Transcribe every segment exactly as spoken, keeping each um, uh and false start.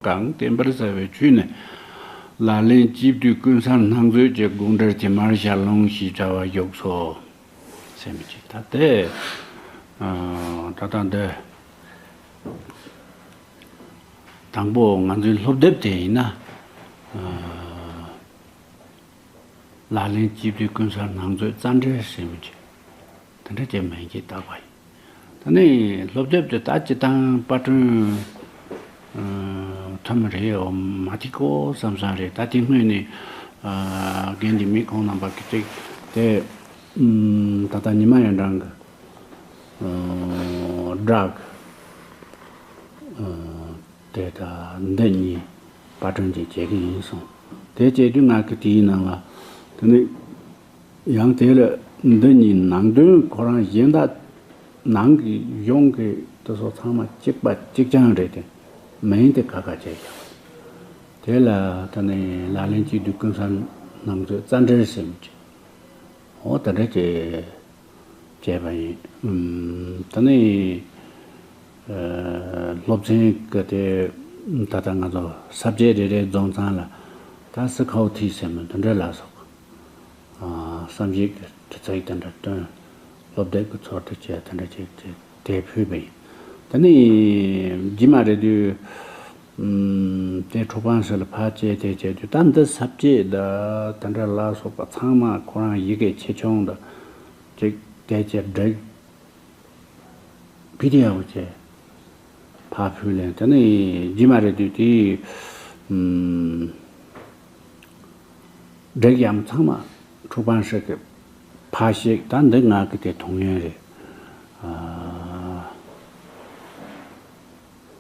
གང་བསྟན་པར་གསལ་བའི་ཆོས་ནི། ལག་ལེན་གཅིག་བསྡུས་ཀུན་གསལ་སྣང་མཛོད་ཀྱི་དགོངས་འགྲེལ་དེ་མར་ཞལ་ལུང་ཞེས་བྱ་བ་བཞུགས་སོ། ཟེར་མི་ཅིག་ད་དེ། ད་ལྟ་འདི། དང་པོ་ང་ཚོའི་སློབ་དེབ་དེ་ཡིན་ན། ལག་ལེན་གཅིག་བསྡུས་ཀུན་གསལ་སྣང་མཛོད་རྩ་འགྲེལ་ཟེར་མི་ཅིག་དེ་འདྲ་ཅིག་མིང་ཅིག་བཏགས་པ་ཡིན། ད་ནི་སློབ་དེབ་དེ་ད་སྤྱིར་བཏང་པར་སྐྲུན་ཐུབ་མི་རེད། འོ་མ་ཐིག་གོ་བསམ་བསམ་རེད། ད་དེ་སྔོན་ནས་རྒན་འདི་མི་ཁོང་རྣམ་པ་གི་ཅིག་དེ་ད་ལྟ་ཉི་མ་ཡོན་ཀྲང་གི་བསྒྲགས་དེ་ད་འདི་གཉིས་པར་སྐྲུན་ཅིག་བྱེད་ཀྱི་ཡིན་གསུངས། དེ་བྱེད་དུས་ང་གི་དེའི་ནང་ལ་དེ་ནི། ཡང་དེ་ལ་འདི་གཉིས་ནང་དོན་ཁོ་རང་གཞན་དག་ནང་གི་གཞུང་གི་དེ་ཚོ་ཚང་མ་གཅིག་པ་གཅིག་རྐྱང་རེད་དེ། མིང་དེ་ཁ་ཁ་བྱས་ཀྱང་། དེ་ལ་ད་ནི་ལག་ལེན་གཅིག་བསྡུས་ཀུན་གསལ་སྣང་མཛོད་རྩ་འགྲེལ་ཟེར་མི་ཅིག་འོ་དེ་འདྲ་ཅིག་བྱས་པ་ཡིན། ཨུམ། ད་ནི་ཨ་སློབ་ཚན་གི་དེ་ད་ལྟ་ང་ཚོ་ས་བཅད་རེ་རེ་རྫོགས་ཚང་ལ་ད་སི་ཁའོ་ཐི་ཟེར་མི་དེ་འདྲ་ལ་སོགས། བསམ་གཞིག་གི་དྲི་ཚིག་དེ་འདྲ་བཏོན། སློབ་དེབ་ཀྱི་ཚོགས་འདུ་བཅས་དེ་འདྲ་བྱས་ཏེ་དེ་ཕུལ་བ་ཡིན། དེ་ནས་རྗེས་མ་རེད་དུས་དེ་འཁྲུག་པ་ཧྲི་ལ་ཕར་བཅད་དེ་བྱས་དུས་ད་འདི་ས་བཅད་ད་དེ་འདྲ་ལ་སོགས་པ་ཚང་མ་ཁོ་རང་ཡི་གེ་ཆེ་ཆུང་ད་ཅིག་དེ་བཅས་བསྒྲིགས། བི་ཌི་ཨེཕ་བྱས། ཕར་ཕུལ་ལེན་དེ་ནི་རྗེས་མ་རེད་དུས་དེ། ཨུམ། བསྒྲིགས་ཡམ་ཚང་མ་འཁྲུག་པ་ཧྲི་གི་ཕར་བཤད། ད་འདི་ང་གི་དེ་མཐོང་ཡོན་རེད། ཨ།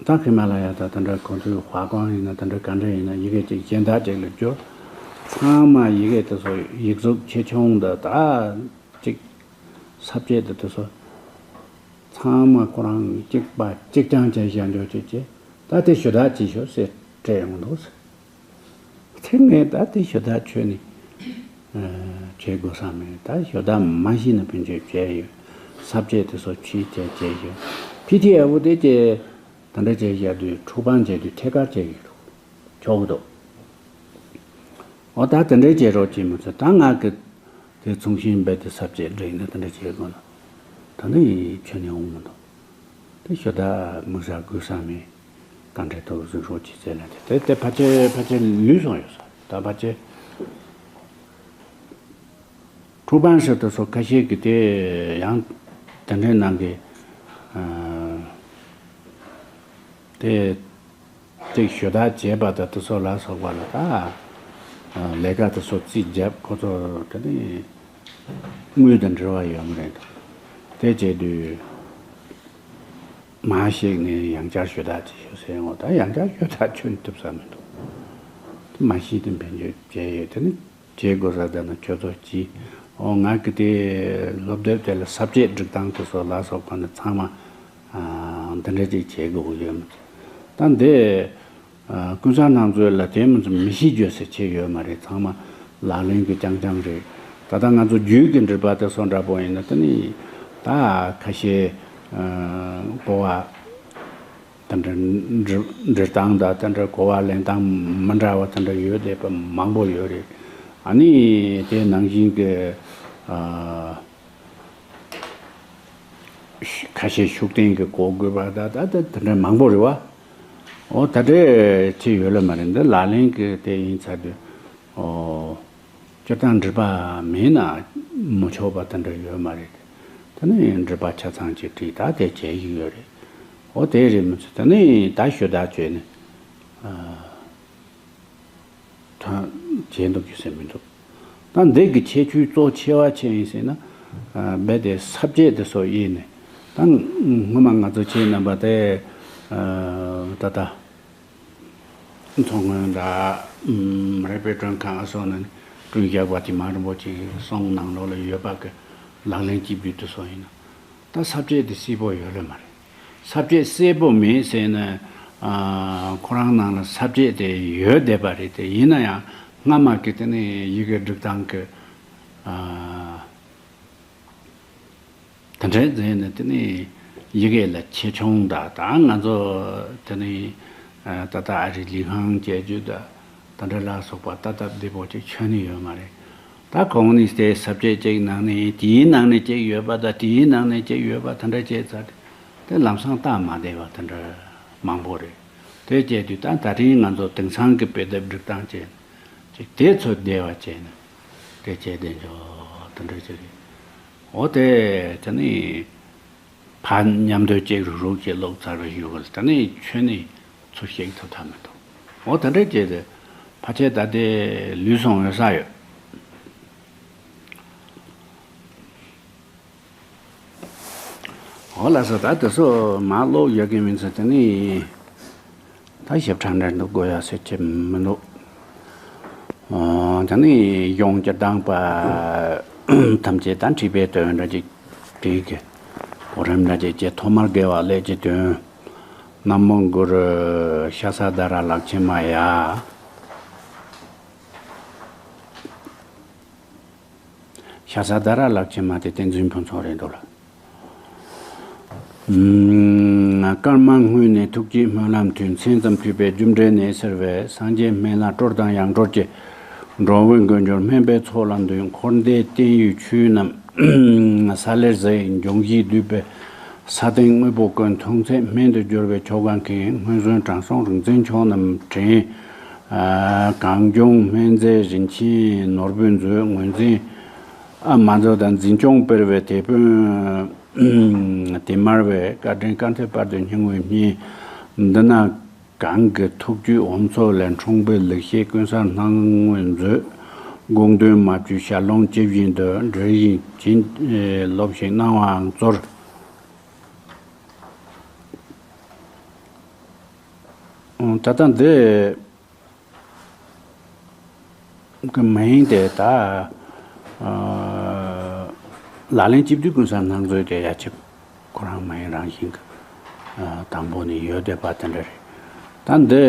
ད་ཧི་མ་ལ་ཡ་ད་དེ་འདྲ་ཁོང་ཚོའི་དཔའ་ཁང་ཡིན་ན་དེ་འདྲ་ག་འདྲ་ཡིན་ན་ཡི་གེ་གཅིག་གཞན་དག་ཅིག་ལ་བསྒྱུར། ཚང་མ་ཡི་གེ་དེ་ཚོ་ཡིག་གཟུགས་ཆེ་ཆུང་འདི་ད་གཅིག་ས་བཅད་དེ་དེ་ཚོ་ཚང་མ་ཁོ་རང་གཅིག་པ་གཅིག་རྐྱང་བྱས་བཞག་འཇོག་བྱེད་ཀྱི་ད་དེ་ཞུ་དག་ཅིག་ཞུ་ཟེར་སྤྲད་ཡོང་འདུག་ཟེར། དེ་ངས་ད་དེ་ཞུ་དག་ཁྱོན་ནས་བྱེད་དགོས་ས་མེད། ད་ཞུ་དག་མ་ཤེས་ན་ཕན་ཆད་བྱས་ཡོད། ས་བཅད་དེ་ཚོ་ཕྱིས་བྱས་བྱས་ཡོད། བི་ཌི་ཨེཕ་དེ་བྱས་དེ་འདྲ་བྱས་བཞག་དུས་འཁྲུག་པ་བྱས་དུས་ཐད་ཀར་བྱས་ཡོད་འདུག་ཆོག་གི་འདུག་འོ་ད་དེ་འདྲའི་བྱེད་རོགས་བྱེད་མི་ཚོ་ད་ང་གི་དེ་མཚུངས་ཤིང་རྦད་དེ་ས་བཅད་བསྒྲིགས་ནས་དེ་འདྲ་བྱེད་དགོས་ན་ད་ནི་ཁྱོན་ནས་འོང་མི་འདུག་དེ་ཞུ་དག་དམིགས་བསལ་དགོས་ས་མེད། གང་འདྲ་ཐུག་གཟིགས་རོགས་བྱེད་ཟེར་ལ་དེ་དེ་དེ་ཕལ་ཆེར་ཕལ་ཆེར་ལུས་སོང་ཡོད་ས་ད་ཕལ་ཆེར། འཁྲུག་པ་ཧྲི་དེ་ཚོ་ཁ་ཤས་ཀྱིས་དེ་ཡང་དེ་འདྲའི་ནང་གི་ཨ་དེ་ཅིག་ཞུ་དག་བྱས་པ་དང་དེ་ཚོ་ལ་སོགས་པ་ལ་ད་ཨ་ལས་ཀ་དེ་ཚོ་རྩིས་བརྒྱབ། ཁོ་ཚོ་དེ་ནི་དངུལ་དང་འབྲེལ་བ་ཡོད་མ་རེད་འདུག་དེ་བྱས་དུས་མ་ཤེས་ནས་ཡང་བསྐྱར་ཞུ་དག་ཅིག་ཞུ་ཟེར་འོ་ད་ཡང་བསྐྱར་ཞུ་དག་ཁྱོན་ཐུབ་ས་མི་འདུག་མ་ཤེས་དུས་ཕན་ཆད་བྱས་ཡོད། དེ་ནི། བྱེད་དགོས་ས་དེ་ནི་ཁྱོད་ཚོ་གྱིས། འོ་ང་གི་དེ་སློབ་དེབ་དེ་ལ་ས་བཅད་སྒྲིག་སྟངས་དེ་ཚོ་ལ་སོགས་པ་ནི་ཚང་མ་ཨ་འདི་འདྲ་ཅིག་བྱེད་དགོས་ཀྱི་ཡོད་མ་རེད། ད་འདི་ཨ་ཀུན་བཟང་རྣམ་ཚོ་ལ་དེ་མི་ཚོ་མི་ཤེས་རྒྱུ་ཟེར་ཆེ་ཡོད་མ་རེད། ཚང་མ་ལག་ལེན་གྱི་རྐྱང་རྐྱང་རེད། ད་ལྟ་ང་ཚོ་རྒྱུད་ཀྱི་འགྲེལ་པ་དེ་ཚོ་འདྲ་པོ་ཡིན་ན་དེ་ནི་ད་ཁ་ཤས་ཨ་གོ་བ། དེ་འདྲ་འབྲི་འབྲི་སྟངས་དང་དེ་འདྲ་གོ་བ་ལེན་སྟངས་མི་འདྲ་བ་དེ་འདྲ་ཡོད་བསྡད་པ་མང་པོ་ཡོད་རེད། ཨ་ནི་དེ་ནང་བཞིན་གྱི་ཨ་ཁ་ཤས་ཤུགས་བསྟན་གྱི་གོ་དགོས་པ་ད་ད་ད་དེ་འདྲ་མང་པོ་རེད་བ། འོ་ད་འདྲ་ཅི་ཡོད་ལ་མ་རེད། འདི་ལག་ལེན་གྱི་དེ་ཡིན་ཚར་དུས་འོ། སྤྱིར་བཏང་འགྲེལ་པ་མེད་ན་མི་ཆོག་པ་དེ་འདྲ་ཡོད་མ་རེད། དེ་ནས་འགྲེལ་པ་ཆ་ཚང་ཅིག་བྲིས་ད་དེ་བྱས་ཡོད་རེད། འོ་དེ་རེད་མི་ཚེ་དེ་ནས་ད་ཞུ་དག་བྱས་ནས་ཐོན་བྱས་འདུག་རྒྱུ་ཟེར་མི་འདུག་ད་འདི་གི་ཁྱད་ཆོས་གཙོ་ཆེ་བ་ཆེ་ཡིན་ཟེར་ན་རྦད་དེ་ས་བཅད་དེ་ཚོ་དབྱེ་ནས་ད་སྔོན་མ་ང་ཚོ་ཁྱེད་རྣམ་པ་དེ་ད་ལྟ། མཚོ་སྔོན་དང་། རེ་པེ་སྒྲོན་ཁང་ཨ་སོགས་ནས་བསྐྲུན་བཞག་པ་དེ་མ་རིན་པོ་ཆེ་གསུང་ནང་ལོགས་ལ་ཡོད་པ་གི་ལག་ལེན་གཅིག་བསྡུས་དུ་སོང་ཡིན་ན། ད་ས་བཅད་དེ་གསལ་པོ་ཡོད་ལེ་མ་རེད། ས་བཅད་གསལ་པོ་མེད་ཟེར་ན། ཁོ་རང་ནང་ལ་ས་བཅད་དེ་ཡོད་བསྡད་པ་རེད་དེ་ཡིན་ན་ཡང་སྔ་མ་གི་དེ་ནི་ཡི་གེ་སྒྲིག་སྟངས་གི་དེ་འདྲའི་མཛད་ནས་དེ་ནི་ཡི་གེ་ལ་ཆེ་ཆུང་དང་ད་ང་ཚོ་དེ་ནི་ ད་ལྟ་ཨ་རི་ལི་ཁང་བཅས་བརྒྱུད་ད་ད་འདྲ་ལ་སོགས་པ་ལྟ་སྟབས་བདེ་པོ་ཅིག་ཁྱོན་ནས་ཡོད་མ་རེད། ད་གོང་ནས་དེ་ས་བཅད་གཅིག་ནང་ནས་དེའི་ནང་ནས་གཅིག་ཡོད་པ་དང་དེའི་ནང་ནས་གཅིག་ཡོད་པ་དེ་འདྲ་བྱས་ཚར་ཏེ། དེ་ལམ་སང་སྟབས་མ་བདེ་བ་དེ་འདྲ་མང་པོ་རེད། དེ་བྱས་དུས་ད་ད་རིང་ང་ཚོ་དེང་སང་གི་དཔེ་དེབ་སྒྲིག་སྟངས་བྱས་ཅིག་དེ་ཚོ་བདེ་བ་བྱས་ནས་དེ་བྱས་བསྡད་འཇོག་དེ་འདྲ་ཅིག་རེད། འོ་དེ་དེ་ནས། ཕར་མཉམ་དུ་གཅིག་རུག་རུག་གཅིག་ཀློག་ཚར་བའི་གཞུག་གུ་ལ་ད་ནི་ཁྱོན་ནས་ཚུར་གཤེགས་ཐུབ་ཐབས་མི་འདུག་འོ་ད་འདྲ་བྱས་ཏེ་ཕལ་ཆེར་ད་ལྟའི་ལུས་སོང་ཡོད་ས་ཡོད། འོ་ལགས་སོ། ད་དེ་ཚོ་མར་ཀློག་ཡོད་ཀྱི་མིན་ཚེ་དེ་ནི། ད་ཞིབ་ཕྲ་འདྲ་འདུག་དགོས་ཡ་ཟེར་གྱི་མི་འདུག་ཨོ། ད་ནི་གཞུང་སྤྱིར་བཏང་པ་ཐམས་ཅད་ད་འཁྲིད་པའི་དོན་འདྲ་ཅིག་བྲིས་ཀྱི་གོ་རིམ་འདྲ་ཅིག་བྱས། ཐོག་མར་དགེ་བ་ཀླད་ཀྱི་དོན། ན་མོ་གུ་རུ་ཤ་ས་ད་ར་ལག་ཆེན་མ་ཡ། ཤ་ས་ད་ར་ལག་ཆེན་མ་དེ་བསྟན་འཛིན་ཕུན་ཚོགས་རེད་འདུག་ལ། ཨུམ། སྐར་མ་སྔོན་ནས་ཐུགས་བསྐྱེད་སྨོན་ལམ་མཐུས། མཚན་ཙམ་ཕུལ་པས་རྒྱུ་འབྲས་གནས་ཟེར་བས། སངས་རྒྱས་སྨན་བླ་སྤྲོ་དང་ཡང་སྤྲོ་སྐྱེ། འགྲོ་བའི་མགོན་གྱུར་སྨན་པའི་ཚོགས་ལ་འདུད། འཁོར་འདས་བརྟན་གཡོའི་ཆོས་རྣམས་ས་ལེར་ཟད། འབྱུང་བཞིའི་བསྡུས་པའི་ས་སྟེང་དངོས་པོ་ཀུན། མཐོང་ཚད་སྨན་དུ་སྦྱོར་བའི་ཆོ་ག་མཁན། སྔོན་བྱོན་དྲང་སྲོང་རིག་འཛིན་མཆོག་རྣམས་དྲན། གངས་ལྗོངས་སྨན་རྫས་རིན་ཆེན་ནོར་བུས་མཛོད། ངོས་འཛིན་ཨ་མ་མཛོད་དང་འཛིན་སྐྱོང་སྤེལ་བའི་དེད་དཔོན་དེ་མར་བས། བཀའ་དྲིན་བཀའ་ཐེབས་དཔལ་དུ་སྙིང་བའི་བསྙེན། འདི་ན་གང་གི་ཐུགས་བཅུད་འོ་མཚོ་ལས། འཁྲུངས་པའི་ལེགས་བཤད་ཀུན་གསལ་སྣང་ངོས་མཛོད། དགོངས་དོན་མ་བཅོས་ཞལ་ལུང་ཇི་བཞིན་དུ། འགྲེལ་བཞིན་བྱིན་རློབས་ཤིང་སྣང་བའང་སྩོལ། ད་ལྟ་འདི་གི་མིང་དེ་ད་ལག་ལེན་བཅུ་བདུན་ཀུན་གསལ་སྣང་མཛོད་དེ་ཡ་གཅིག་ཁོ་རང་མིང་རང་བཞིན་གྱི་དང་པོ་ནས་ཡོད་བསྡད་པ་དེ་འདྲ་རེད། ད་འདི་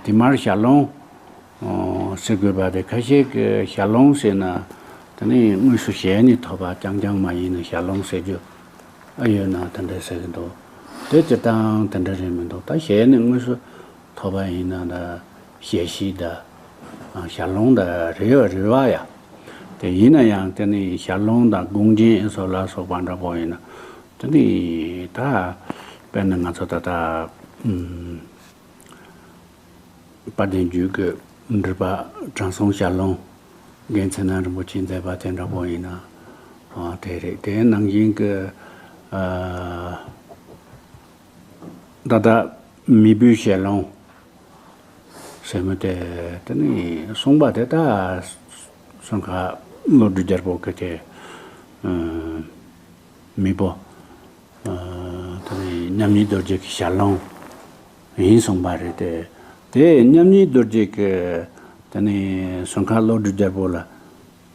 དེ་མར་ཞལ་ལུང་ཟེར་དགོས་པ་དེ་ཁ་ཤས་ཀྱིས་ཞལ་ལུང་ཟེར་ན་དེ་ནི་དངོས་སུ་ཞལ་ནས་ཐོབ་པ་རྐྱང་རྐྱང་མ་ཡིན་ན་ཞལ་ལུང་ཟེར་རྒྱུ་ཨ་ཡོད་ན་དེ་འདྲ་ཟེར་གྱི་འདུག་དེ་སྤྱིར་བཏང་དེ་འདྲ་རེད་མི་འདུག་ད་ཞལ་ནས་དངོས་སུ་ཐོབ་པ་ཡིན་ན་ད་ཞལ་བཞེས་དང་ཞལ་ལུང་དང་རེད་བ་རེད་བ་ཡ། དེ་ཡིན་ན་ཡང་དེ་ནི་ཞལ་ལུང་དང་དགོངས་རྒྱན་སོགས་ལ་སོགས་པ་འདྲ་པོ་ཡིན་ན་དེ་ནི་ད་དཔེར་ན་ང་ཚོ་ད་ལྟ་ཨུམ། དཔལ་ལྡན་རྒྱུད་ཀྱི་འགྲེལ་པ་དྲང་སྲོང་ཞལ་ལུང་རྒྱལ་མཚན་རིན་པོ་ཆེས་མཛད་པ་དེ་འདྲ་པོ་ཡིན་ན་ཨ་དེ་རེད། དེ་ནང་བཞིན་གྱི་ཨ་ད་ལྟ་མི་བུའི་ཞལ་ལུང་ཟེར་མི་དེ་དེ་ནི་གསུངས་པ་དེ་ད་གསུང་ཁ་བློ་གྲོས་རྒྱལ་པོ་གི་དེ་ཨ་མི་བུ། ཨ་དེ་ནས་མཉམ་ཉིད་རྡོ་རྗེ་གི་ཞལ་ལུང་ཡིན་གསུངས་པ་རེད་དེ། དེ་མཉམ་ཉིད་རྡོ་རྗེ་གི་དེ་ནས་གསུང་ཁ་བློ་གྲོས་རྒྱལ་པོ་ལ་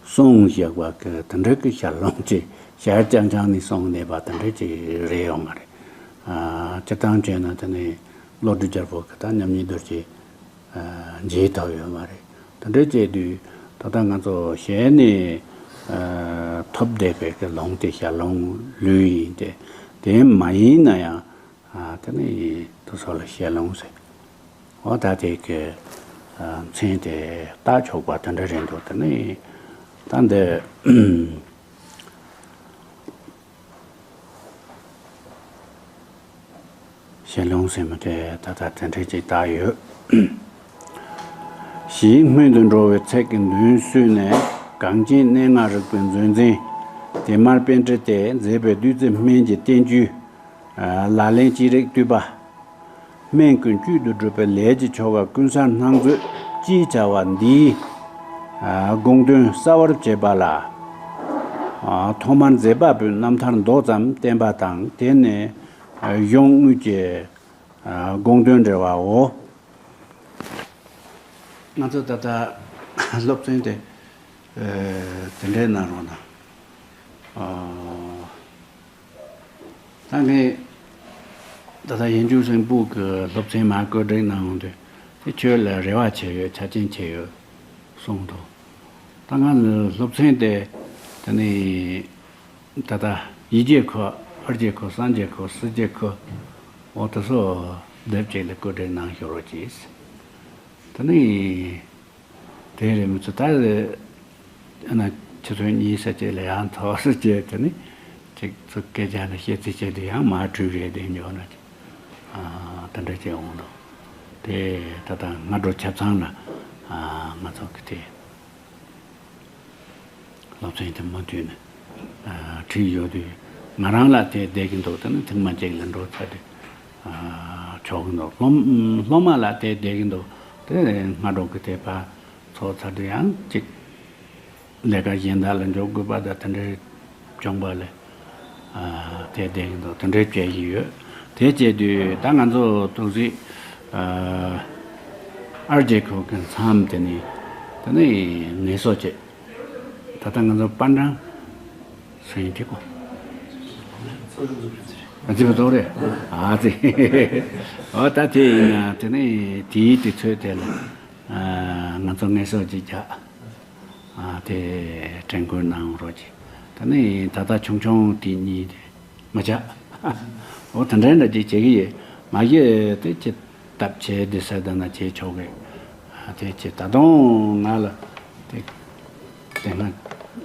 གསུངས་བཞག་པ་གི་དེ་འདྲ་གི་ཞལ་ལུང་ཅིག་ཞལ་རྐྱང་རྐྱང་ནས་གསུངས་གནས་པ་དེ་འདྲ་ཅིག་རེད་ཡོང་ང་རེད། ཨ་སྤྱིར་བཏང་བྱས་ན་དེ་ནས་བློ་གྲོས་རྒྱལ་པོ་གི་ད་མཉམ་ཉིད་རྡོ་རྗེ་མཇལ་ཐུབ་ཡོད་མ་རེད། དེ་འདྲ་བྱས་དུས་ད་ལྟ་ང་ཚོ་ཞལ་ནས་ཐོབ་བསྡད་པའི་གི་ལུང་དེ་ཞལ་ལུང་ལོས་ཡིན་ཏེ། དེ་མ་ཡིན་ན་ཡང་དེ་ནི་དེ་ཚོ་ལ་ཞལ་ལུང་ཟེར། འོ་ད་དེ་གི་མཚན་དེ་བཏགས་ཆོག་པ་དེ་འདྲ་རེད་འདུག་དེ་ནི་ད་འདི། ཞལ་ལུང་ཟེར་མི་དེ་ད་ལྟ་དེ་འདྲ་ཅིག་བཏགས་ཡོད། ཞེས་སྔོན་དུ་འགྲོ་བའི་ཚིག་གི་མདུན་བསུས་ནས་གངས་ཅན་གནས་ལྔ་རིག་པའི་མཛོད་འཛིན་དེ་མར་པཎྜི་ཏས་མཛད་པའི་བདུད་རྩི་སྨན་གྱི་བསྟན་བཅོས་ལག་ལེན་ཅི་རིགས་བསྡུས་པ། སྨན་ཀུན་བཅུད་དུ་གྲུབ་པའི་ལས་ཀྱི་ཆོ་ག་ཀུན་གསལ་སྣང་མཛོད་ཅེས་བྱ་བ་འདིའི་དགོངས་དོན་གསལ་བར་བྱེད་པ་ལ། ཐོག་མར་མཛད་པ་པོའི་རྣམ་ཐར་མདོ་ཙམ་བསྟན་པ་དང་། དེ་ནས་གཞུང་དངོས་ཀྱི་དགོངས་དོན་འགྲེལ་བའོ། ང་ཚོ་ད་ལྟ་སློབ་ཚན་དེ་དེ་འདྲའི་གནང་རོགས་གནང་། ད་ངས་ད་ལྟ་ཡིན་ཆུང་སེང་སྤུག་གི་སློབ་ཚན་མར་བཀོད་སྒྲིག་གནང་ཡོང་དུས་དེ་ཁྱོད་ལ་རེ་བ་བྱས་ཡོད། ཆ་རྐྱེན་བྱས་ཡོད་གསུངས་འདུག་ད་ང་ལ་སློབ་ཚན་དེ་དེ་ནི་ད་ལྟ་ཡིག་རྒྱུགས་ཁུལ། ཨར་རྒྱུགས་ཁུལ། སངས་རྒྱས་ཁུལ། སྲིད་རྒྱུགས་ཁུལ། འོ་དེ་ཚོ་ དེབ་ཅིག་ལ་བཀོད་སྒྲིག་གནང་ཤོག་རོགས་གྱིས། དེ་ནས་དེ་རེད་མི་ཚོ་ད་ཨ་ན་ཆུ་ཚོད་གཉིས་ཙམ་ཅིག་ལ་ཡང་ཐོག་སུ་བྱས། དེ་ནས་ཅིག་ཚུར་སྐད་ཆ་ལ་བཤད་རྩིས་བྱས་དུས་ཡང་མར་གྲུ་རེད་དེ་འཇོག་ན་ཅིག་ཨ་དེ་འདྲ་བྱས་འོང་དུས། དེ་ད་ལྟ་སྔ་དྲོ་ཆ་ཚང་ལ་ཨ་ང་ཚོ་གི་དེ། སློབ་ཚན་དེ་མུ་མཐུད་ནས་ཨ་ཁྲིད་ཡོད་དུས། ང་རང་ལ་དེ་བསྡད་ཀྱི་འདུག་དེ་ནི་ཐེངས་མ་གཅིག་ལ་འགྲོ་ཚར་དུས་ཨ་ཆོག་གི་འདུག་སློབ་སློབ་མ་ལ་དེ་བསྡད་ཀྱི་འདུག་དེ་སྔ་དྲོ་གི་དེ་ཕར་ཚོགས་ཚར་དུས་ཡང་གཅིག་ལས་ཀ་གཞན་དག་ལ་འཇུག་དགོས་པ་དང་དེ་འདྲའི་བྱུང་བ་ལས་ཨ་དེ་བསྡད་ཀྱི་འདུག་དེ་འདྲའི་བྱས་ཀྱི་ཡོད། དེ་བྱས་དུས་ད་ང་ཚོ་ཏོག་ཙམ་ཨ་ཨར་རྒྱལ་ཁབ་ཀྱི་མཚམས་དེ་ནི་དེ་ནི་ངལ་གསོ་བྱེད། ད་ལྟ་ང་ཚོ་པན་ཀྲང་ཟེར་ཡིན་གྱི་གོ་ཨ་ཙི་བ་ཏོག་རེད། ཨ་ཙི། འོ་ད་དེ་ཡིན་ན་དེ་ནི་དེའི་དུས་ཚོད་དེ་ལ་ཨ་ང་ཚོ་ངལ་གསོ་ཅིག་རྒྱག་ཨ་དེ་དྲན་སྐུལ་གནང་རོགས་གྱིས། ད་ནི་ད་ལྟ་ཆུང་ཆུང་དེ་གཉིས་དེ། མ་བྱ། འོ་དེ་འདྲའི་འདྲ་ཅིག་བྱེད་ཀྱི་ཡོད། མ་གཞི་དེ་ཅི་སྟབས་བྱེད་དེ་ཟེར་ད་ན་བྱེད་ཆོག་གི་ཨ་དེ་ཅི་ད་དུང་ང་ལ་དེ་དེ་སྔ་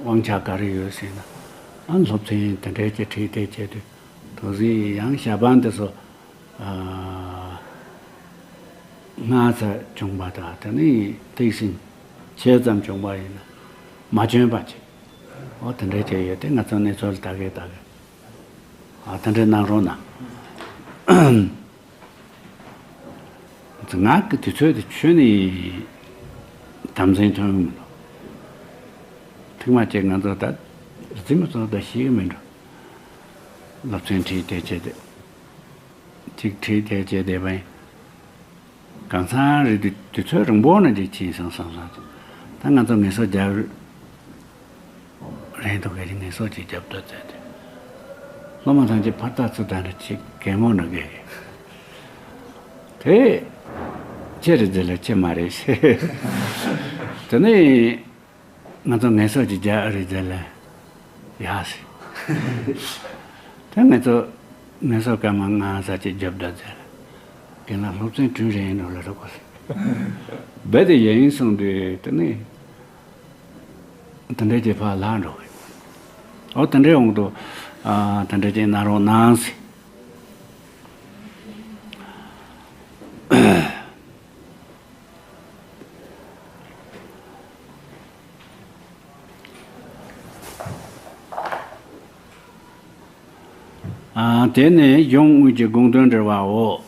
དབང་ཆ་ག་རེ་ཡོད་ཟེར་ན། ཨ་སློབ་ཚན་དེ་འདྲའི་ཅིག་ཁྲིད་དེ་བྱེད་དུས་དུས་ཚོད་ཡང་ཞྭ་པང་དེ་ཚོ་ཨ་སྔ་ས་བྱུང་བ་དང་དེ་ནི་ཏིག་སིན་ཆེ་ཙམ་བྱུང་བ་ཡིན་ན་མ་འཇོན་པ་བྱེད། འོ་དེ་འདྲའི་བྱས་ཡོད་དེ་ང་ཚོ་གནས་ཚུལ་ལྟ་གི་ལྟ་གི་ཨ་དེ་འདྲའི་གནང་རོགས་གནང་། ང་གི་དུས་ཚོད་དེ་ཁྱོན་ནས་དམ་འཛིན་ཐོན་གི་མི་འདུག་ཐེངས་མ་གཅིག་ང་ཚོ་ད་རྫི་མ་ཚོ་ད་ཤེས་གི་མི་འདུག་སློབ་ཚན་ཁྲིད་དེ་བྱས་ཏེ། གཅིག་ཁྲིད་དེ་བྱས་ཏེ་བས། གང་ཚང་རེད་དུས་དུས་ཚོད་རིང་པོ་ན་ཅིག་ཕྱིན་སོང་བསམ་སོང་། ད་ང་ཚོ་ངལ་གསོ་རྒྱབ་རན་འདུག་གས་ངལ་གསོ་ཅིག་རྒྱབ་འདོད་བྱས་ཏེ། སློབ་མ་ཐམས་ཅད་ཕར་ལྟ་ཚུར་ལྟ་འདྲ་ཅིག་གད་མོ་ན་གས་དེ་ཁྱེད་རེད་ཟེར་ལ་ཁྱེད་མ་རེད་ཟེར། དེ་ནས་ང་ཚོ་ངལ་གསོ་ཅིག་རྒྱག་རེད་ཟེར་ལ་ཡག་ཟེར། དེ་ང་ཚོ་ངལ་གསོ་སྐར་མ་ལྔ་ཙམ་ཅིག་རྒྱབ་འདོད་ཟེར་ལ་རྒན་ལགས་སློབ་ཚན་དྲུག་རེ་ཡིན་འགྲོ་ལ་རོགས་གོ་ཟེར། རྦད་དེ་ཡིན་གསུངས་དུས་དེ་ནས་དེ་འདྲའི་ཅིག་ཕར་ལྷག་འགྲོ་གི་འོ་དེ་འདྲའི་འོང་དུ་ཨ་དེ་འདྲའི་ཅིག་གནང་རོགས་གནང་ཟེར། ཨ་དེ་ནས་གཞུང་དངུལ་གྱི་དགོངས་དོན་འགྲེལ་བའོ།